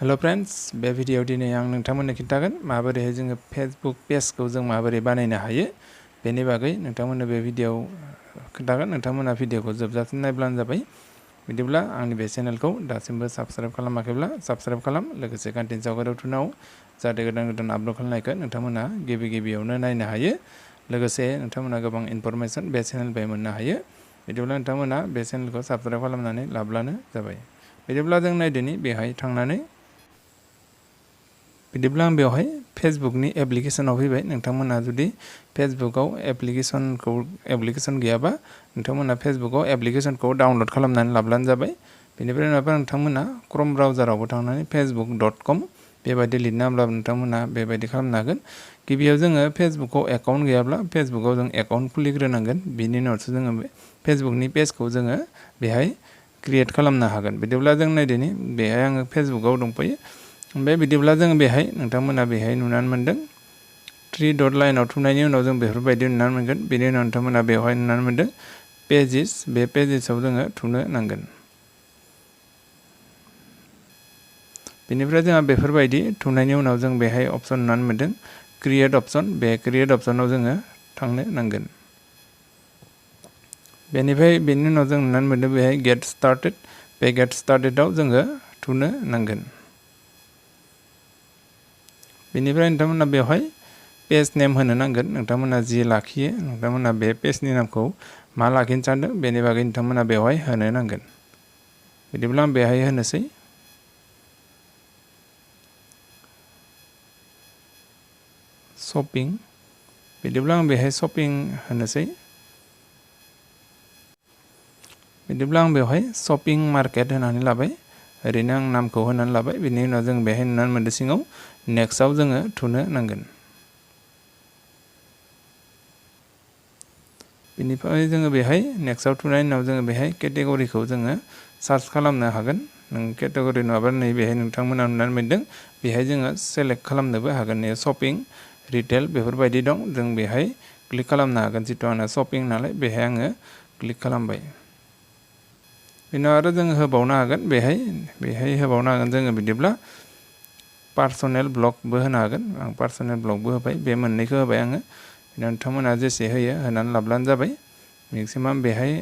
Hello friends, बे भिडियोआव दिनै आं नोंथांमोननो खिन्थागोन माबोरैहाय जोङो फेसबुक पेजखौ जों माबोरै बानायनो हायो बेनि बागै नोंथांमोननो बे भिडियोआव खिन्थागोन। नोंथांमोना भिडियोखौ जोबजासिम नायब्लानो जाबाय। बिदिब्ला आंनि बे चेनेलखौ दासिमबो साबस्क्राइब खालामाखैब्ला साबस्क्राइब खालाम, लोगोसे कन्टेन्ट सावगारियाव थुनाव जाहाथे गोदान गोदान आपल'ड खालामनायखौ नोंथांमोना गिबियावनो नायनो हायो। लोगोसे नोंथांमोना गोबां इनफरमेशन बे चेनेलनिफ्राय मोननो हायो। बिदिब्ला नोंथांमोना बे चेनेलखौ साबस्क्राइब खालामनानै लाब्लानो जाबाय। बिदिब्ला जों नायदोनि बेहाय थांनानै बिदिब्ला आं बेवहाय फेसबुकनि एप्लिकेशनाव फैबाय। नोंथांमोना जुदि फेसबुकआव एप्लिकेशन गैयाबा नोंथांमोना फेसबुकआव एप्लिकेशनखौ डाउनलड खालामनानै लाब्लानो जाबाय। बेनिफ्राय नङाबा नोंथांमोना क्रोम ब्राउजारावबो थांनानै facebook.com बेबायदि लिरना होब्लाबो नोंथांमोना बेबायदि खालामनो हागोन। गिबियाव जोङो फेसबुकआव एकाउन्ट गैयाब्ला फेसबुकआव जों एकाउन्ट खुलिग्रोनांगोन। बिनि उनावसो जोङो फेसबुकनि पेजखौ जोङो बेहाय क्रिएट खालामनो हागोन। बिदिब्ला जों नायदोनि बेहाय आङो फेसबुकआव दंफैयो। ओमफ्राय बिदिब्ला जों बेहाय नोंथांमोना बेहाय नुनानै मोन्दों 3 डट लाइनाव थुनायनि उनाव जों बेफोरबायदि नुनानै मोनगोन। बेनि उनाव नोंथांमोना बेवहाय नुनानै मोन्दों पेजेस, बे पेजेसआव जोङो थुनो नांगोन। बेनिफ्राय जोंहा बेफोरबायदि थुनायनि उनाव जों बेहाय अप्शन नुनानै मोन्दों क्रिएट अप्शन, बे क्रिएट अप्शनाव जोङो थांनो नांगोन। बेनि उनाव जों नुनानै मोन्दों बेहाय गेट स्टार्टेड, बे गेट स्टार्टेडआव जोङो थुनो नांगोन। बेनिफ्राय नोंथांमोना बेवहाय पेज नेम होनो नांगोन। नोंथांमोना जि लाखियो, नोंथांमोना बे पेजनि नामखौ मा लाखिनो सानदों बेनि बागै नोंथांमोना बेवहाय होनो नांगोन। बिदिब्ला आं बेहाय होनोसै शपिं। बिदिब्ला आं बेहाय शपिं होनोसै। बिदिब्ला आं बेवहाय शपिं मार्केट होनानै लाबाय। ओरैनो आं नामखौ होनानै लाबाय। बिनि उनाव जों बेहाय नुनानै मोनदों सिङाव नेक्स्टआव जोङो थुनो नांगोन। बेनिफ्राय जोङो बेहाय नेक्स्टआव थुनायनि उनाव जोङो बेहाय केटेगरिखौ जोङो सार्च खालामनो हागोन। नों केटेगरि नङाबा बेहाय नोंथांमोना नुनानै मोन्दों बेहाय जोङो सेलेक्ट खालामनोबो हागोन। शपिं, रिटेल बेफोरबायदि दं। जों बेहाय क्लिक खालामनो हागोन। जिथु आंना शपिं नालाय बेहाय आङो क्लिक खालामबाय। बेनि उनाव आरो जोङो होबावनो हागोन। बेहाय होबावनो हागोन जोङो बिदिब्ला पार्सनेल ब्लगबो होनो हागोन। आं पार्सनेल ब्लगबो होबाय। बे मोननैखौ होबाय आङो। नोंथांमोना जेसे होयो होनानै लाब्लानो जाबाय। मेक्सिमाम बेहाय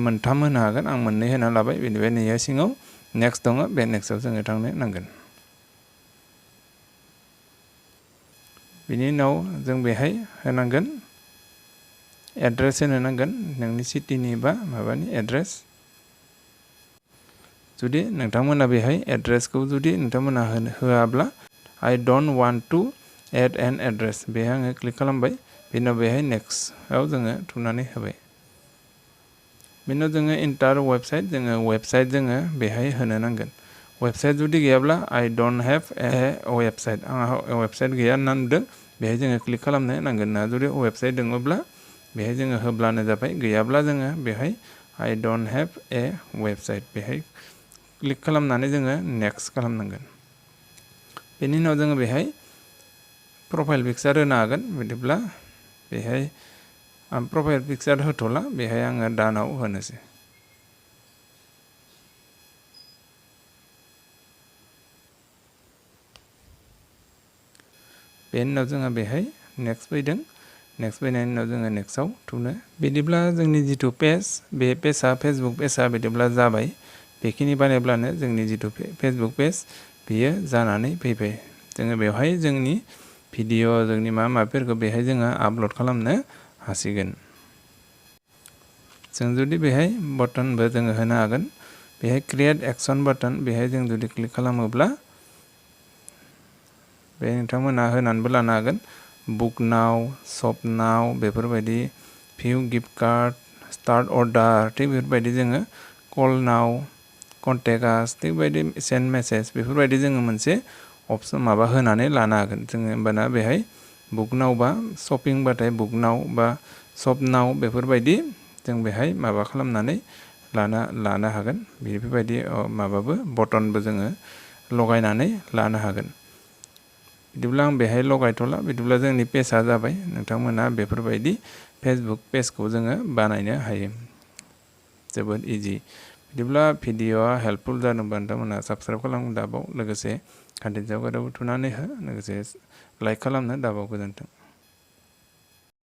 मोनथाम होनो हागोन। आं मोननै होना लाबाय। बेनिफ्राय नैया सिङाव नेक्स्ट दङ, बे नेक्स्टआव जोङो थांनो नांगोन। बिनि उनाव जों बेहाय होनांगोन एड्रेस होनो नांगोन, नोंनि सिटिनि बा माबानि एड्रेस। जुदि नोंथांमोना बेहाय एड्रेसखौ जुदि नोंथांमोना होआब्ला I don't want to add an address, बेहाय आङो क्लिक खालामबाय। बेनि उनाव बेहाय नेक्स्टआव जोङो थुनानै होबाय। बेनि उनाव जोङो इन्टार वेबसाइट, जोङो बेहाय होनो नांगोन। वेबसाइट जुदि गैयाब्ला I don't have a website, आंहा वेबसाइट गैया होननानै नुदों। बेहाय जोङो क्लिक खालामनो नांगोन ना। जुदि वेबसाइट दङब्ला बेहाय जोङो होब्लानो जाबाय। गैयाब्ला जोङो बेहाय I don't have a website, बेहाय क्लिक खालामनानै जोङो नेक्स्ट खालामनांगोन। बेनि उनाव जोङो बेहाय प्रफाइल पिकचार होनो हागोन। बिदिब्ला बेहाय आं प्रफाइल पिकचार होथ'ला, बेहाय आङो दानाव होनोसै। बेनि उनाव जोङो बेहाय नेक्स्ट फैदों। नेक्स्ट फैनायनि उनाव जोङो नेक्स्टआव थुनो। बिदिब्ला जोंनि जिथु पेज, बे पेजआ फेसबुक पेजआ बिदिब्ला जाबाय। बेखिनि बानायब्लानो जोंनि जिथु फेसबुक पेज बेयो जानानै फैबाय। जोङो बेवहाय जोंनि भिडिअ, जोंनि माबाफोरखौ बेहाय जोङो आपल'ड खालामनो हासिगोन। जों जुदि बेहाय बटनबो जोङो होनो हागोन। बेहाय क्रिएट एक्सन बाटन, बेहाय जों जुदि क्लिक खालामोब्ला बे नोंथांमोना होनानैबो लानो हागोन। बुक नाउ, शप नाउ बेफोरबायदि, भिउ गिफ्ट कार्ड, स्टार्ट अर्डार, थिग बेफोरबायदि जोङो कल नाउ, कन्टेक्ट आस, थिग बेबायदि सेन्ड मेसेज बेफोरबायदि जोङो मोनसे अपसन माबा होनानै लानो हागोन। जोङो होमबाना बेहाय बुक नाउ बा शपिं बाथाय बुक नाउ बा शप नाउ बेफोरबायदि जों बेहाय माबा खालामनानै लानो हागोन। बेफोरबायदि माबाबो बटनबो जोङो लगायनानै लानो हागोन। बिदिब्ला आं बेहाय लगायथ'ला। बिदिब्ला जोंनि पेजआ जाबाय। नोंथांमोना बेफोरबायदि फेसबुक पेजखौ जोङो बानायनो हायो। जोबोद इजि। बिदिब्ला भिडिअआ हेल्पफुल जादोंबा नोंथांमोना साबस्क्राइब खालाम दाबाव लोगोसे घन्टी जायगायाव थुनानै हो लोगोसे लाइक खालामनो दाबाव गोजोन्थों।